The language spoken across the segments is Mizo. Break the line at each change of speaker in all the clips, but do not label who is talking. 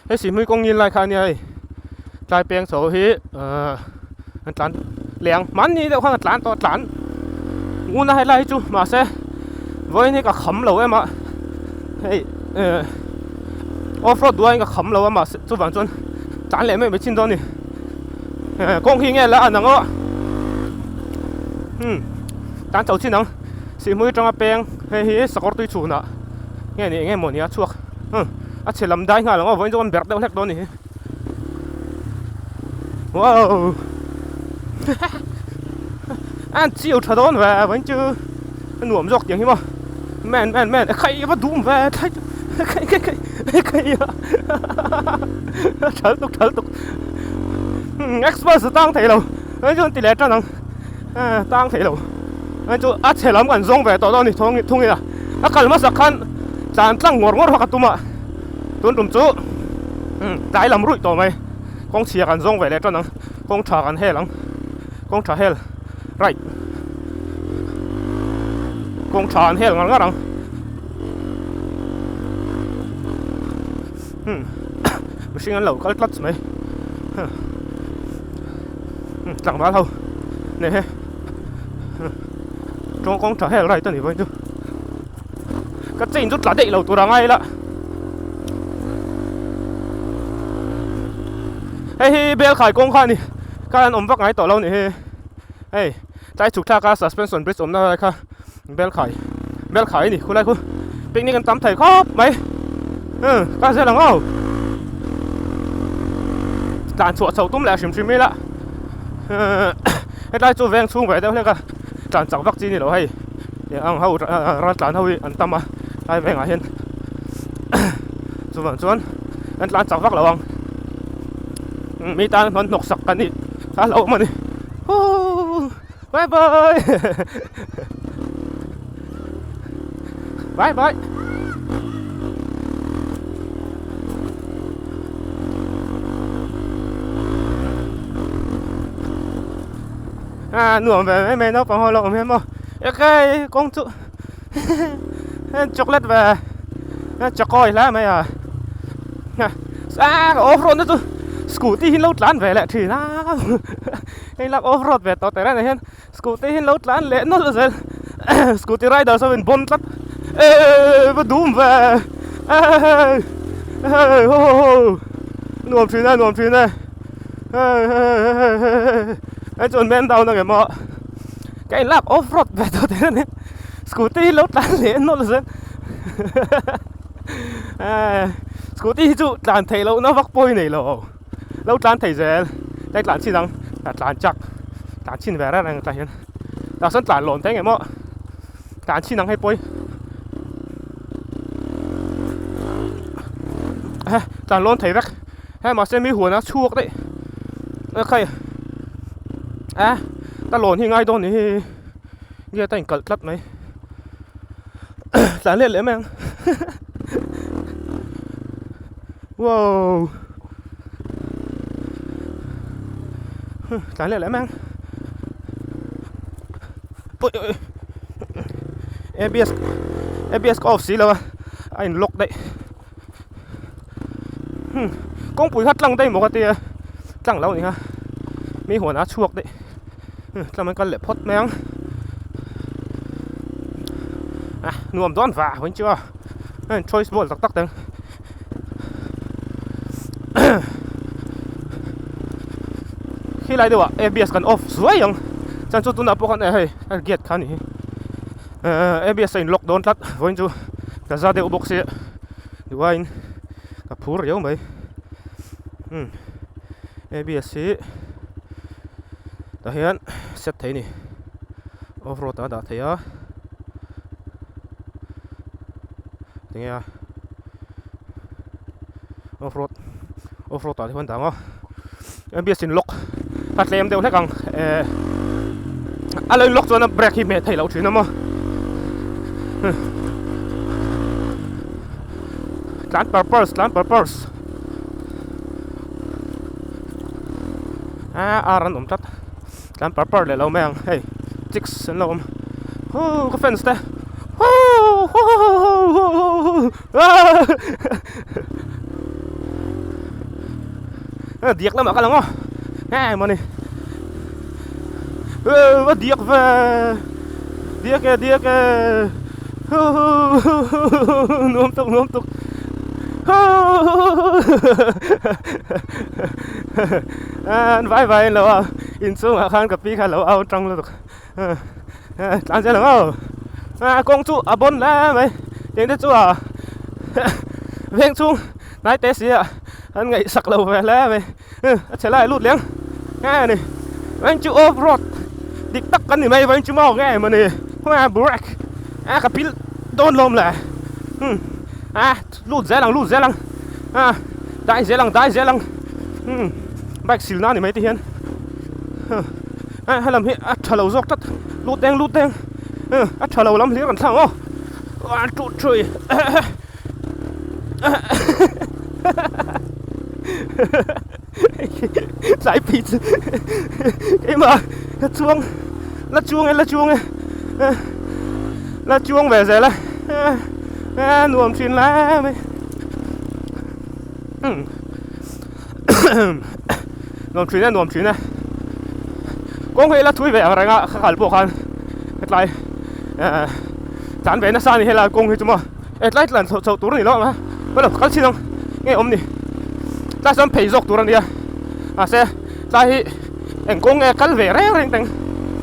Hei Sihhmui kawng ngil lai kha a nia hei tlai peng chho hi ahh an tlan leh ang hmanni deuh khan a tlan tawh a tlan ngun a helai hi chu mahse vawiin hi ka kham lo em a hei ehh off road duh aiin ka kham lo a mahse chuvang chuan tlan leh mai mai chin dawn a ni ehh kawng hi nge la an ang aw umm tlan chho chin ang Sihhmui atanga peng hei hi sakawr tui chhunah nge ni eng emaw ni a chhuak umm a chhe lam dai nghal ang aw vawiin chu kan berh deuh hlek dawn a ni hi wow a an chiu tha dawn ve vawiin chu a nuam zawk tiang hi maw man man man khai a va dum ve thlai khai khai khai khai a thal tuk thal tuk express a tang thei lo vawiin chu an ti leh tan ang tang thei lo. Hei chu a chhe lam kan zawng ve tawh dawn a ni thawng thung ila a kal hmasak khan tlan tlang ngawr ngawr kha ka tum a tun tum chu tlai lam ruih tawh mai kawng chhia kan zawng ve leh tan ang kawng tha kan hel ang kawng tha hel right kawng tha an hel ngar ngar ang mihring an lo kal tlat mai tlangval ho neh he. Tawng kawng tha hel right a ni vawiin chu ka chain chu tla daih lo tur a ngai ila hei hi bel khai kawng kha a ni kar an awm vak ngai tawh lo a ni hi hei tlai chhuk thlak a suspension bridge awmna lai kha bel khai bel khai a ni khulai khu picnic an tam thei khawp mai ka zel ang aw tlan chhuah chho tum leh hrim hrim ila. Hetlai chu veng chhung ve deuh hlek a tlan chak vak chi ni lo hei eng ang ho ral tlan ho hi an tam a tlai vengah hian chuvang chuan an tlan chak vak lo ang mi tan hman hnawk sak kan nih kha a hlauhawm a ni huuu bye bye bye bye. A nuam ve mai mai naupang ho lo awm hian maw ekhei kawng chu chocolate ve chakawi hle mai a a off road na chu scooty hi an lo tlan ve leh thin a hei lak off road ve tawh teh reng ah hian scooty hi an lo tlan leh nawlh zel scooty rider saw in bawn tlat eee va dum ve eee ho ho ho nuam thin e nuam thin e hei hei hei hei hei hei chuan man down ang em aw ka in lak off road ve tawh teh reng scooty hi lo tlan leh nawlh zel scooty hi chu tlan theih lohna vak pawh hi nei lo. Lo tlan thei zel tlai tlan chin ang a tlan chak tlan chhin ve reng reng tah hian tah sawn tlan lawn thei ang em aw tlan chhin ang hei pawi he tlan lawn thei vek he mahse mi huan a chhuak daih a khai a ta lawn hi ngai dawn ni hi gate a inkalh tlat mai tlan let leh mai ang wow. Tlan leh leh mai ang ui ui abs abs ka off si lo a a in lock daih kawngpui kha tlang daih maw ka tia tlang lo a ni kha mi huan a chhuak daih tlang an kal leh phawt mai ang a nuam dawn vah hawn chu a choice ball tak tak te ang. Khilai deuhah abs kan off zuai ang chuan chu tunah pawh khan eh hei a gate kha a ni hi ehh abs a in lock dawn tlat vawiin chu ka za deuh bawk sia duhaiin ka phur riau mai umm abs hi tah hian set thei a ni off road ah a dah theih a tinge a. Off road off road ah te huan dang aw abs in lock a tlem deuh hlek ang eh a lo in lock chuan a brake hi hmeh theih loh thin a maw tlan purpose tlan purpose a ar an awm tlat tlan purpose leh lo mai ang hei chicks an lo awm hoo ka fans te hoo ho ho ho. Aaa diak lamah ka lang aw nge mawni a diak ve diak e diak e huuu nuam tuk nuam tuk huuu an vai vai an lo a inchungah khan ka pi kha a lo au tang lutuk. Tlan zel ang aw a kawng chu a bawn hle mai tiang te chu a veng chhung hnai te si a an ngaihsak lo ve hle mai a chhe lai lut leh ang nge ni veng chu off road dik tak kan ni mai veng chu maw nge mawni khawnge break a ka pil dawn lawm le a lut zel ang lut zel ang a dai zel ang dai zel ang bike sil na ni mai te hian. Helam hi a tha lo zawk tlat lut deng lut deng a tha lo lam hlir kan thlang aw one two three tlai phei chu keimah la chuang la chuang e la chuang e la chuang ve zel a nuam thin lai mai nuam thin e nuam thin e kawng hi la thui ve ang reng a ka kal pawh khan hetlai eh tlan ve nasa a ni helai kawng hi chu maw hetlai tlan chhoh chhoh tur a ni lo ang a helo kal chin ang nge awm ni tlai chuan phei zawk tur a nia mahse tlai hi eng kawng nge kal ve reng reng teng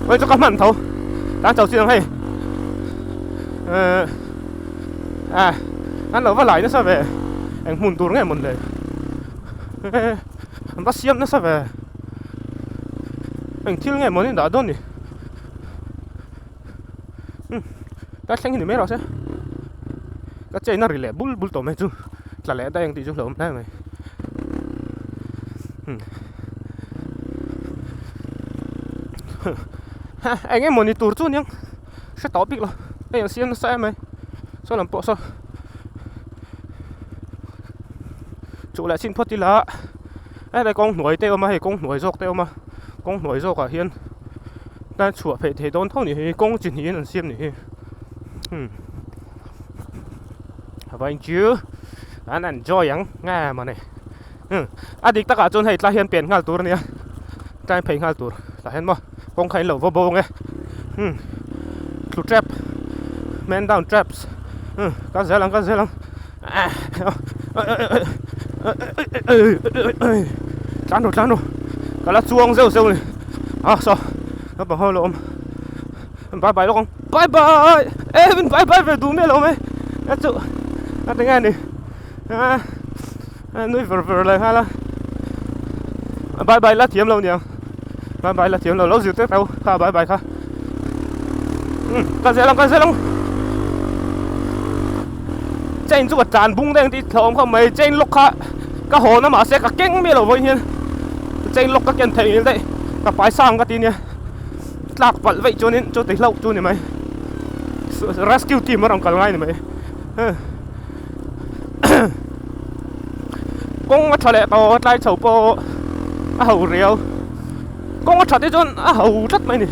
vawiin chu ka hman tho tlan chho chin ang hei eh ah an lo va lai nasa ve eng hmun tur nge mawn le. An va siam nasa ve eng thil nge mawni dah dawn ni umm tlai thleng hi ni mai rawh se ka chain a ri leh bul bul tawh mai chu tla leh daih ang tih chu hlauhawm hle mai umm eng emaw ni tur chu aniang hre tawh bik lo hei an siam nasa em mai saw lam pawh saw. Chuh leh chin phawt ila helai kawng hnuai te a awm a hei kawng hnuai zawk te a awm a kawng hnuai zawkah hian tan chhuah theih theih dawn tho ni hi kawng chi hnihin an siam ni hi umm vawiin chu an enjoy ang nge mawni umm a dik takah chuan hei tlai hian pen nghal tur a nia tlai phei nghal tur tah hian maw kawng kha in lo va bawng e umm tlu tep man down traps umm kal zel ang kal zel ang. Tlan ru tlan ru ka la chuang zeuh zeuh a ni a saw naupang ho lo awm bye bye lawk ang bye bye e min bye bye ve duh miah lo mai a chu a ti nge ni a nui ver ver leh nghal a bye bye la thiam lo niang bye bye la thiam lo lo zir tep tho kha bye bye kha kal zel ang kal zel ang. Chain chu ka tlan bung deuh ang tih hlauhawm khawp mai chain lock kha ka hawn a mahse ka keng miah lo vawiin hian chain lock ka ken theih ngil daih ka pai sang ka ti nia tlak palh veih chuanin chu ti hlauh chu ni mai rescue team a rawn kal ngai ni mai kawng a tha leh tawh a tlai chho pawh a ho riau kawng a that hi chuan a ho tlat mai a ni.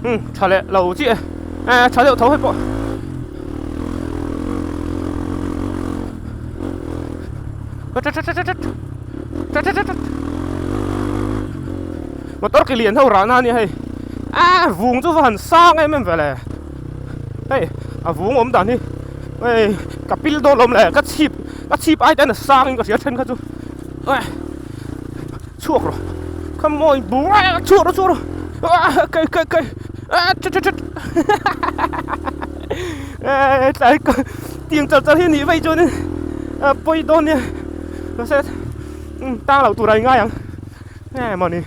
Umm tha leh lo chiah e eh tha deuh tho hei pawh motor ki lian ho rah na a nia hei ah vung chu va han sang em em ve le hei a vung awm dan hi hei ka pil dawn awm le ka chhip ka chhip ai te hian a sang in ka hria then kha chu eh chhuak rawh kha mawi bur a chhuak rawh chhuak rawh ah kai kai kai ah tha tha tha eh tlai ka tiang char char hi a nih vaih chuan in a pawi dawn nia mahse tang loh tur a ingai ang nge mawni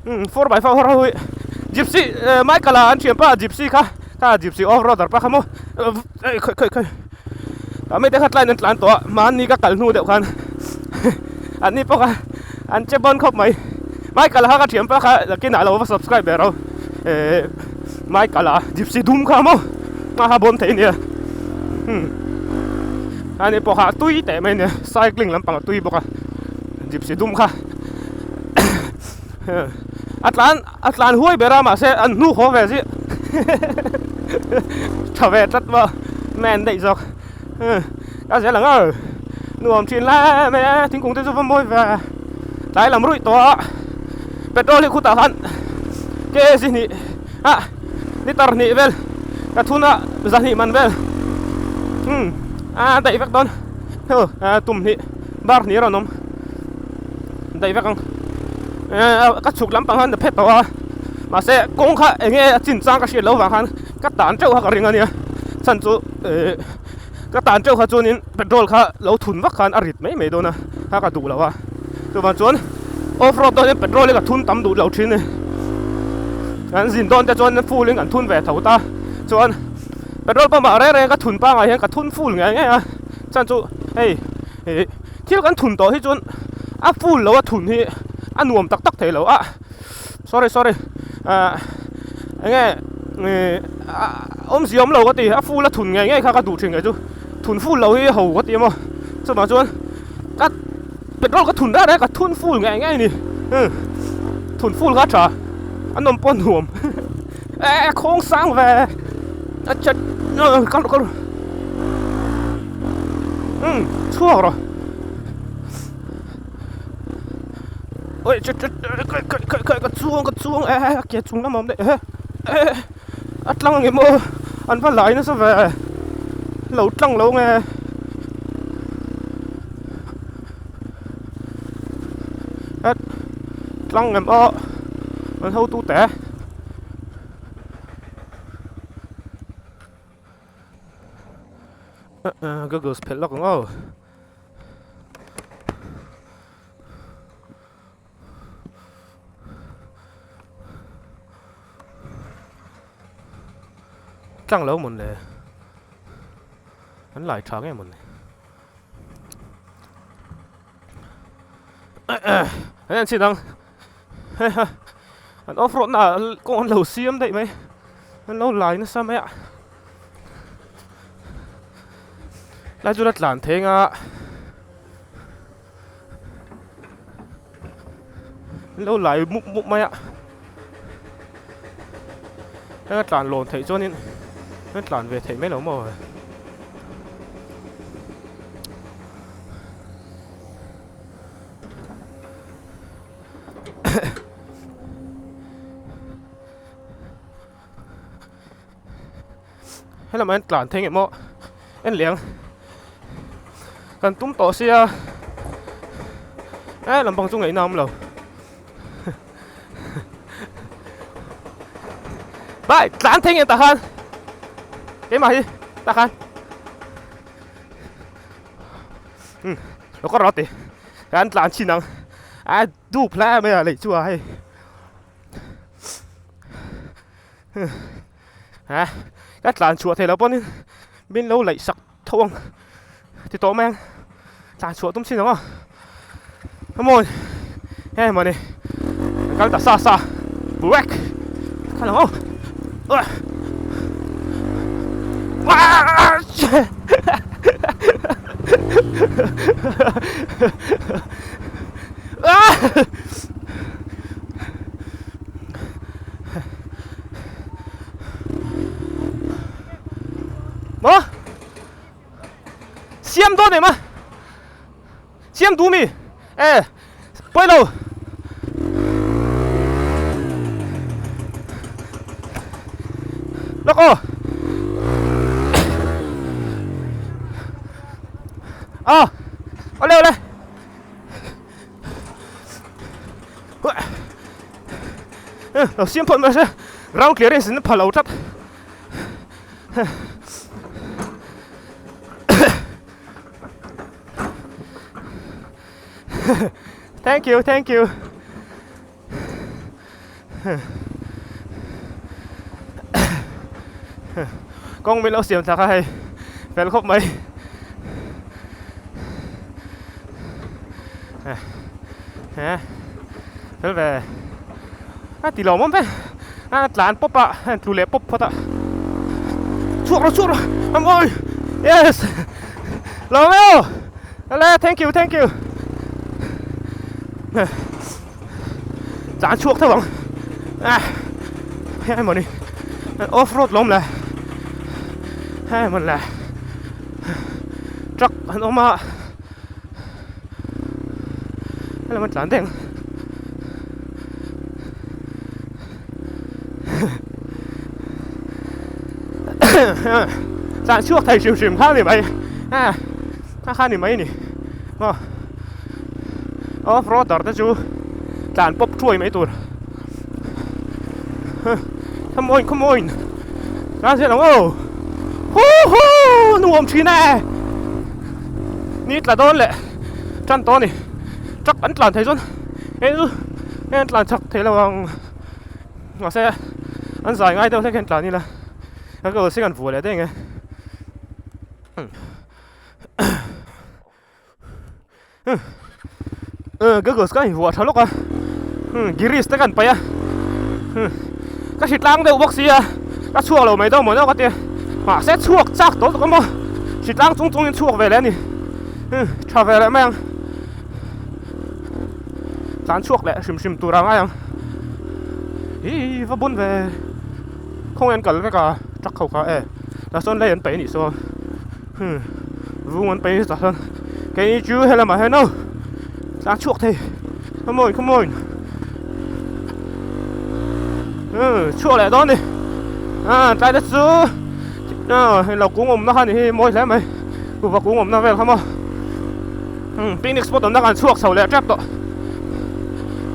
4x4 ho hi gypsy Michael a an thianpa gypsy kha kha gypsy off roader pa kha maw khawi khawi khawi tah mai te kha tlaiin an tlan tawh a mahni ka kal hnu deuh khan an ni pawh kha an che bawn khawp mai Michael a kha ka thianpa kha nakinah a lo va subscribe ve ro eh. Michael a gypsy dum kha maw a ha bawm thei ania umm ani pawh kha a tui teh mai ania cycling lampang a tui bawk a gypsy dum kha a tlan a tlan huai ber a mahse an hnu haw ve zia tha ve tlat maw man daih zawk ka zel ang aw nuam thin lai mai a thingkung te chu va mawi ve tlai lam ruih tawh a petrol hi khutah khan kg hnih ah liter hnih vel ka thun a zahnih man vel umm a daih vek dawn heu tum hnih bar hnih a rawn awm daih vek ang ka chhuk lampang khan a phet tawh a mahse kawng kha eng nge a chin chang ka hriat loh vang khan ka tan teuh kha ka ring a nia chhan chu eh ka tan teuh kha chuanin petrol kha lo thun vak khan a rit mai mai dawn a kha ka duh lo a chuvang chuan off road dawn hian petrol hi ka thun tam duh lo thin a ni kan zin dawn te chuan full in kan thun ve tho ta chuan petrol pump ah reng reng ka thun pangai hian ka thun full ngei ngei a chhan chu hei ih thil kan thun tawh hi chuan a full lo a thun hi a nuam tak tak thei lo a sorry sorry ah eng nge ih awmzia awm lo ka ti a full a thun ngei ngei kha ka duh thin ngei chu thun full lo hi ho ka ti emaw chuvang chuan ka petrol ka thun reng reng ka thun full ngei ngei a ni thun full kha a tha a nawm pawh a nuam eh khawng sang ve a chat kal rawh kal rawh umm chhuak rawh oi chat chat kai kai kai kai ka chuang ka chuang eh a ke chung lamah a awm daih eh eh a tlang ang em aw an va lai nasa ve lo tlang lo nge het tlang em aw an hotu te. Goggles phelh lawk ang aw. Tlang lo mawn le an lai tha nge mawn le hei an chhin ang hei ha an off road na ah kawng an lo siam daih mai an lo lai nasa mai a lai chu la tlan theng a. An lo lai mup mup mai a heng a tlan lawn theih chuanin an tlan ve theih mai lo maw helamah hian tlan thei ngemaw en leh ang kan tum tawh sia eh lampang chu ngaihna a awm lo bai tlan thei nge tah khan keimah hi tah khan um lo ka rawt ti kan tlan chhin ang a dup hle mai a lei chu a hei. Ha ka tlan chhuah theih loh pawhin min lo laih sak tho ang ti tawh mai ang tlan chhuah tum chin ang aw come on hei mawni ka kal ta sa sa break kal ang aw Maw? Siam dawn em a? Siam duh mi? E, pawi lo. Lawk aw. Ah, ole ole. Lo siam phawt mai se ground clearance in a pha lo tlat thank you thank you kawng min lo siam thlak a hei fel khawp mai fel ve a ti lawm awm ve. A tlan pawp a a tlu leh pawp phawt a chhuak rawh chhuak rawh a mawi yes lo mai aw ale thank you thank you tlan chhuak tho ang a heng mawni off road lawm le heng mawn le truck an awm a helama tlan daih ang. Tlan chhuak thei hrim hrim kha a ni mai a kha kha a ni mai a ni maw off roader te chu tlan pawp thuai mai tur come on come on tlan zel ang aw huhu nuam thin e ni tla dawn leh tan tawh a ni truck an tlan thei chuan hei chu hei an tlan chak thei lo ang mahse an zai ngai deuh hlek hian tlan ila ka kal sing an vuah leh daih ang e goggles ka invuah tha lawk a giris te kan paih a ka hri tlang deuh bawk sia ka chhuak lo mai dawn maw ka tia mahse chhuak chak tawh lutuk a maw hri tlang chung chungin chhuak ve leh a ni tha ve leh mai ang. Tlan chhuak leh hrim hrim tur a ngai ang ih va bun ve khawnge an kal vek a truck ho kha e tah sawn lei an paih a nih sawn hmm vung an paih tah sawn keini chu helamah hian aw tlan chhuak thei come on come on hmm chhuak leh dawn a ni ah tlai te chu ah hei lo kung awmna kha ni hi mawi hle mai kuhva kung awmna vel kha maw. Umm picnic spot awmna kan chhuak chho leh tep tawh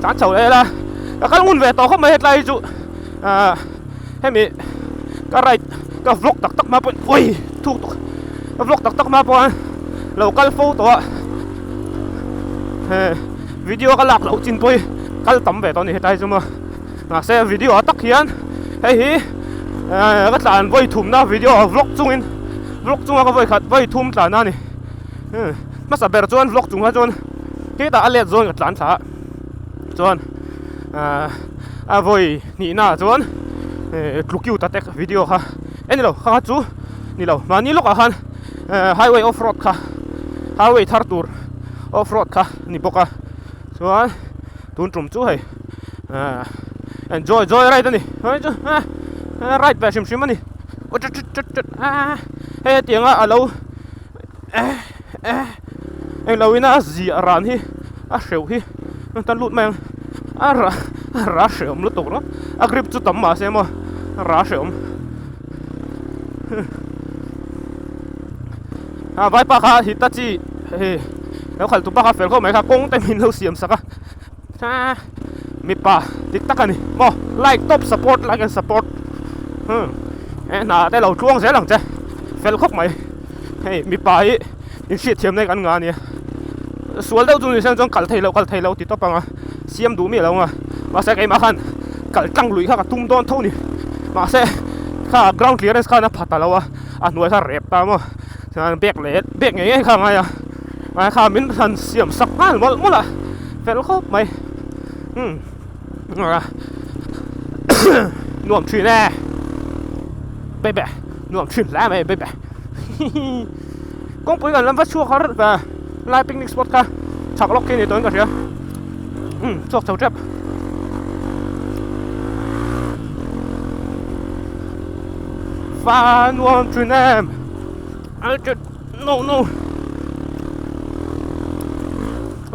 tlan chho leh ila ka kal ngun ve tawh khawp mai hetlai hi chu ah hemi ka ride ka vlog tak tak hma pawhin ui thuk tuk ka vlog tak tak hma pawh lo kal fo tawh a he video ka lak loh chin pawh hi kal tam ve tawh a ni hetlai chu maw mahse video ah tak hian hei hi ka tlan vawi thumna video ah vlog chungin vlog chunga ka vawi khat vawi thum tlan a ni. Hmasa ber chuan vlog chung kha chuan hetah a let zawn ka tlan thla a chuan ahh a vawi hnihna ah chuan eh tlu cute a tek video kha e nilo kha kha chu nilo mahni lawkah khan eh highway off road kha highway thar tur off road kha a ni bawk a chuan tun tum chu hei ahh enjoy joy ride a ni ride ve hrim hrim a ni aw chut chut chut ah hei hetianga a lo. Englo ina a ziah ran hi a hreuh hi ta lut mai ang a ra a ra hrehawm lutuk rawh a grip chu tam mahse maw a ra hrehawm a vaipa kha hitachi hei lo khalh tupa kha fel khawp mai kha kawng te min lo siam sak a mipa dik tak a ni maw like tawp support like and support he hna te lo tluang zel ang che fel khawp mai. Hei mipa hi inhriat thiam na hi kan ngah a nia sual deuh chu ni se chuan kal thei loh kal thei loh ti tawp ang a siam duh miah lo ang a mahse keimah khan kal tlang lui kha ka tum dawn tho a ni mahse kha ground clearance khan a pha ta lo a a hnuai kha rep ta maw chuan bag leh bag ngei ngei kha a ngai a mahse kha min han siam sak nghal mawlh mawlh a fel khawp mai umm nuam thin e baby. Nuam thin hle mai baby kawngpui kan lam va chhuak har ve lai picnic spot kha chhak lawk khi ni tawhin ka hria umm chhuak chho tep va nuam thin em ai chut no no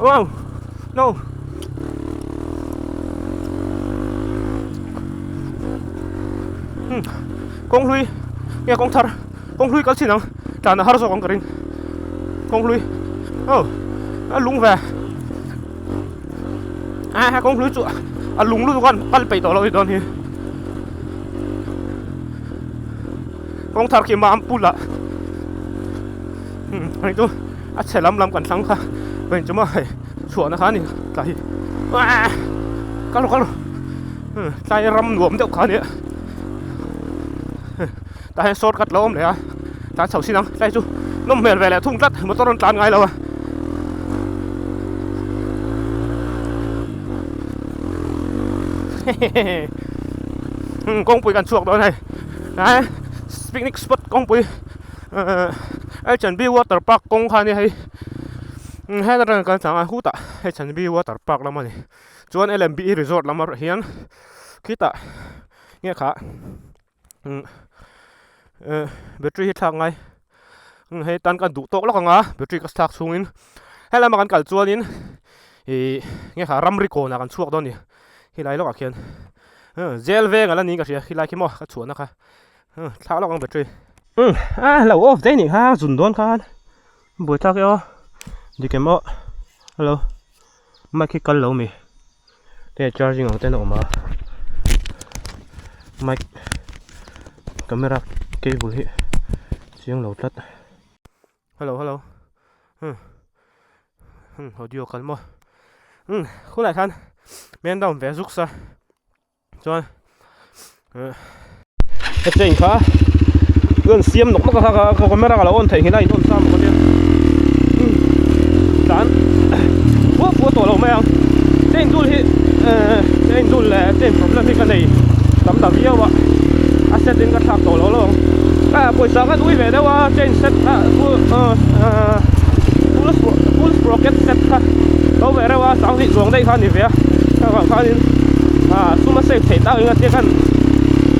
wow no hmm. Kawng hlui nge kawng thar kawng hlui kal chin ang tlan a har zawk ang ka ring kawng hlui aw a lung ve a kawng hlui chu a lung lutuk a kal peih tawh loh hi dawn hi kawng thar khi mam pula hei chu a chhe lam lam kan thlang kha hei chu maw hei chhuahna kha a ni tlai hi kal rawh kal rawh tlai ram nuam deuh kha a nia. Tah hian shortcut lo awm leh a tlan chho sin ang tlai chu nawm hmel ve leh thung tlat motor an tlan ngai lo a. Kawngpui kan chhuak dawn hei tlai picnic spot kawngpui H&B water park kawng kha a ni hei helai atang kan chang a hutah H&B water park lam a ni chuan L&B resort lam ah hian khitah nge kha battery hi thlak ngai hei tan kan duh tawk lawk ang a battery ka thlak chhungin helai lama kan kal chuanin ih nge kha ramri kawnah kan chhuak dawn a ni helai lawkah khian jail veng ala niin ka hria helai khi maw ka chhuahna kha thlak lawk ang battery a lo off daih nih kha zun dawn khan buaithlak e aw dik em aw hello mic hi kal lo mi. Hei charging ang ten a awm a mic camera cable hi chiang lo tlat hello hello hmm hmm audio kal maw hmm khulai khan men down ve zuk sa chuan ka chain kha ka siam nawk nawk a kha ka camera ka lo on theih ngei a in on sa maw ka tia tlan fuah fuah tawh lo mai ang chain dul hi ehh chain dul leh chain problem hi ka nei tam ta viau a a set in ka thlak tawh lo lo ang pawisa ka nui ve deuh a chain set a full full sprocket set kha lo ve reuh a sanghnih chuang daih kha a ni ve a khangah khanin ah sum a save theih tak eng a tia khan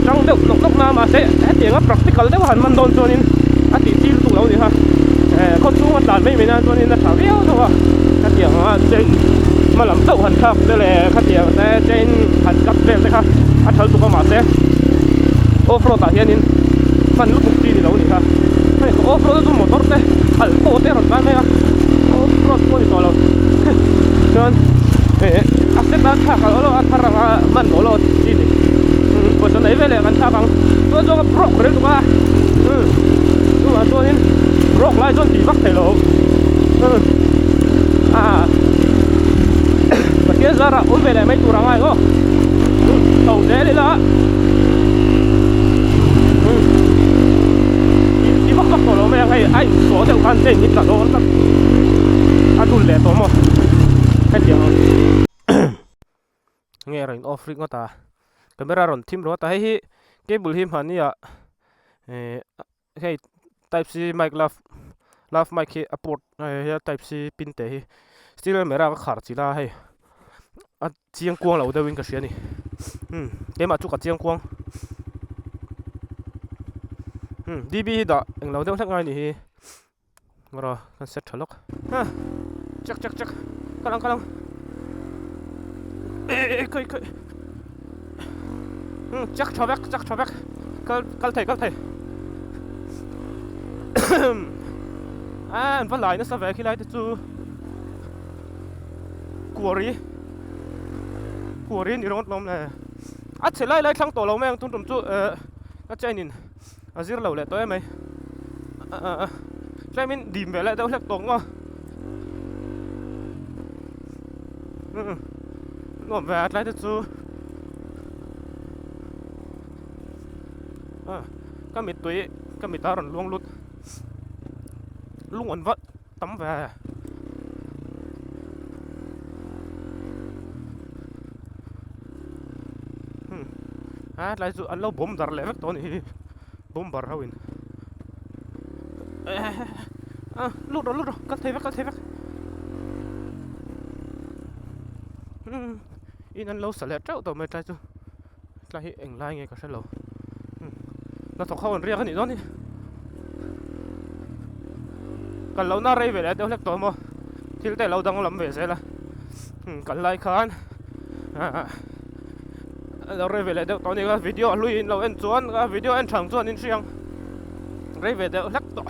tang deuh nawk nawk na mahse hetiang a practical deuh a han man dawn chuanin a tih chi lutuk lo a ni kha eh khaw chhung a tlan mai mai nan chuanin a tha viau tho a khatiang a chain hma lam chauh han thlak te leh khatiang te chain han cut vel te kha a tha lutuk a mahse off road ah hianin hman lutuk chi ni lo a ni kha hei off road a chu motor te khalh pawh te a rawn tlan mai a off road pawh a ni tawh lo chuan eh a step a thlak a lo a thar ang a hman tawh lo chi ni pawisa nei veleh kan thlak ang chuan chuan ka broke reng tuk a chuvang chuanin broke lai chuan tih vak theih loh a Pathian zarah awm veleh mai tur a ngai aw chho zel ila ti vak vak tawh lo mai ang hei a insawh deuh khan chain hi tla dawn tlat a dul leh tawh maw hetiang ang nge rawn off rik ngawt a camera rawn thim ringawt a hei hi cable hi hmahni ah eh hei type c mic love love mic hi a port type c pin te hi steel camera ka khar chilh a hei a chiang kuang lo deuhin ka hria a ni umm keimah chu ka chiang kuang umm db hi dah englo deuh hlek ngai a nih hi rawh kan set tha lawk ha check check check kal ang kal ang eh eh khawi khawi umm check tha vek check tha vek kal kal thei kal thei a an va lai nasa ve khilai te chu. Kuari Kuari ni rawng tlawm le a chhe lai lai thlang tawh lo mai ang tun tum chu eh ka chain in a zir lo leh tawh em mai tlem in dim ve leh deuh hlek tawh ngawt umm nuam ve a tlai te chu ah ka mittui ka mit a rawn luang lut lung an vat. Tam ve. Hmm. A tlai chu an lo bawm dar leh vek tawh a nih hi. Bawm bar ho in. A lut rawh lut rawh kal thei vek kal thei vek. Hmm. In an lo sa leh teuh tawh mai tlai chu. Tlai hi eng lai nge ka hre lo. Hmm. Hnathawk ho an riak a nih dawn hi. Kal lohna rei ve leh deuh hlek tawh maw. Thil te lo danglam ve zel a. Hmm, kal lai khan ah lo rei ve leh deuh tawh a ni ka video a hlui in lo en chuan ka video en thang chuan in hriang rei ve deuh hlek tawh.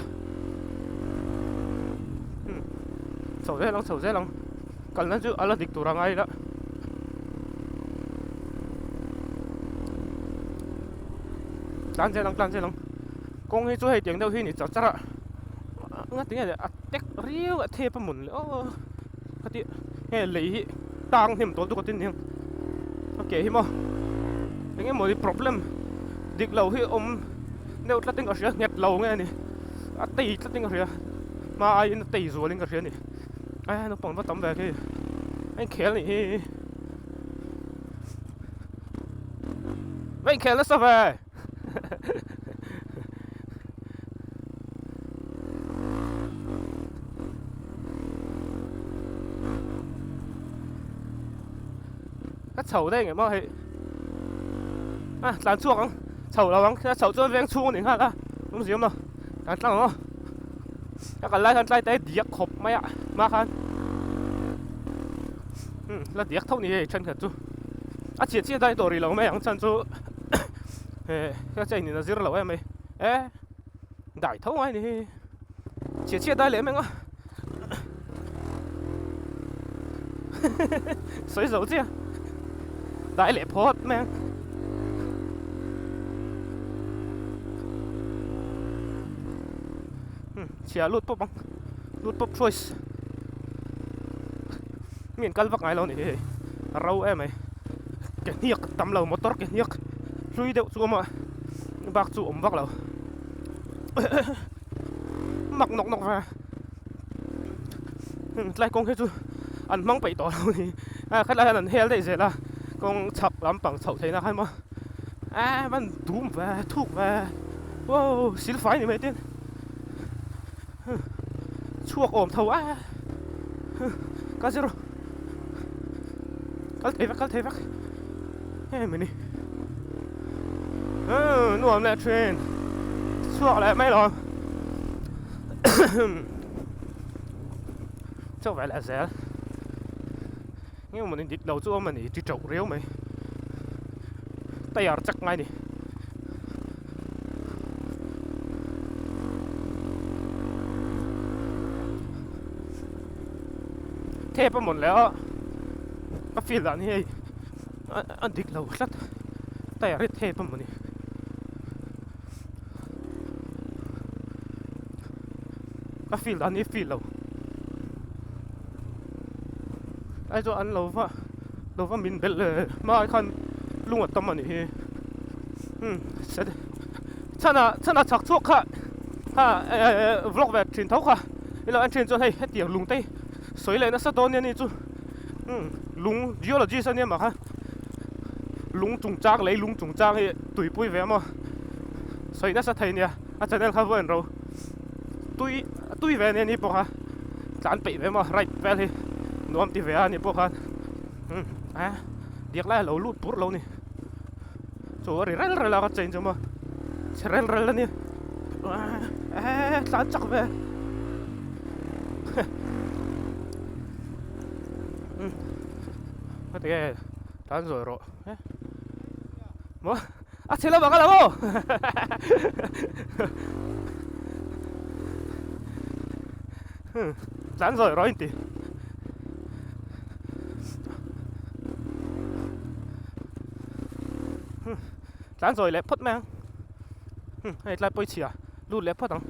Hmm. Chho zel ang chho zel ang. Kalna chu a la dik tur a ngai la. Tlan zel ang tlan zel ang. Kawng hi chu hei tiang deuh hi ni char char a. Nga tinge le a tek riau a thep a mun le aw. Khati nge lei hi tang hnem tawl duk atin ni ang. A ke hi maw. Eng emaw ni problem dik lo hi awm deuh tlat in ka hria nghet lo nge ni. A tei tlat in ka hria. Hma aiin a tei zual in ka hria a ni. A naupang va tam ve khi a inkhel nih hi. Va inkhel nasa ve. Ka chho daih ngemaw hei. A tlan chhuak ang chho lo ang a chhoh chuan veng chhung a ni nghal a awm zia awm lo tlan tlang ang aw ka kal lai khan tlai te diak khawp mai a hma khan umm la diak tho ni hei thenkhat chu a chhiat chhiat a dawr rih lo mai ang chhan chu eh ka chain in a zir lo em mai e dai tho ngai ni hi chhiat chhiat dai leh em ang a sawi zo chiah dai leh phawt mai ang chhia lut pawp ang lut pawp choice mi an kal vak ngai lo a ni hei a ro em mai ke hniak tam lo motor ke hniak hlui deuh chu a awm a bak chu awm vak lo. Mak nawk nawk ve tlai kawng hi chu an hmang peih tawh lo ni a khatlai hian an hel daih zel a kawng chhak lampang chhoh theihna khan maw a van dum ve thuk ve wow silfai ni mai tin chhuak awm tho a ka zir kal thei vek kal thei vek hei mini nuam leh thin chhuak leh mai lo chauh ve leh zel nge mawni dik lo chu awm a ni ti teuh riau mai tayar chak ngai ni. Thep a mawn leh a ka feel dan hi hei a dik lo tlat tyre hi thep a mawni ka feel dan hi feel lo ai chuan an lo va lo va min belh leh hmaah khan lung a tam a nih hi umm chhanah chhanah chhak chhuak kha kha ehh vlog ve thin tho kha. Ilo en thin chuan hei hetiang lung te hi sawi leh nasa dawn nia ni chu umm lung geologist ania mah kha lung chungchang lei lung chungchang hi tuipui ve maw sawi nasa thei nia a channel kha vawiin ro tui tui ve ania ni pawh kha tlan peih ve maw ride vel hi nuam ti ve a ni pawh khan umm a biak lai a lo lut pur lo ni chu a ri rel rel a ka change a maw chhe rel rel ania. Eee tlan chak ve heti nge tlan zawi rawh e maw a chhe lamah ka lo aw tlan zawi rawh inti tlan zawi leh phawt mai ang. Hei tlai pawi chhia lut leh phawt ang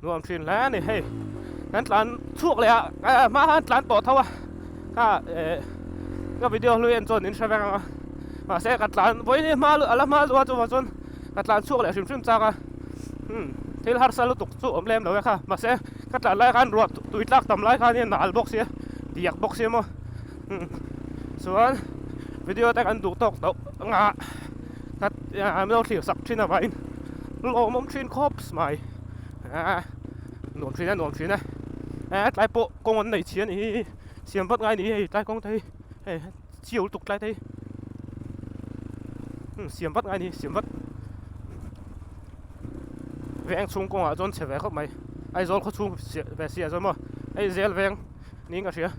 nuam thin hle a ni hei kan tlan chhuak leh a hma khan tlan tawh tho a kha eh ka video hlui en chuan in hre vek ang a mahse ka tlan vawiin hi hma a la hma luh a chuvang chuan ka tlan chhuak leh hrim hrim chak a thil harsa lutuk chu awm lem lo e kha mahse ka tlan lai khan ruah tui tlak tam lai khan hian nal bawk sia diak bawk sia maw. Chuan video te kan duh tawk tawh anga an lo thlir sak thin avangin lawmawm thin khawp mai a nuam thin a nuam thin a e tlai pawh kawng an nei chhi a ni hi siam vat ngai a ni hei tlai kawng te hi hei chiu lutuk tlai te hi siam vat ngai a ni siam vat veng chhung kawngah chuan chhe ve khawp mai Aizawl khaw chhung ve si ah chuan maw hei zel veng niin ka hria.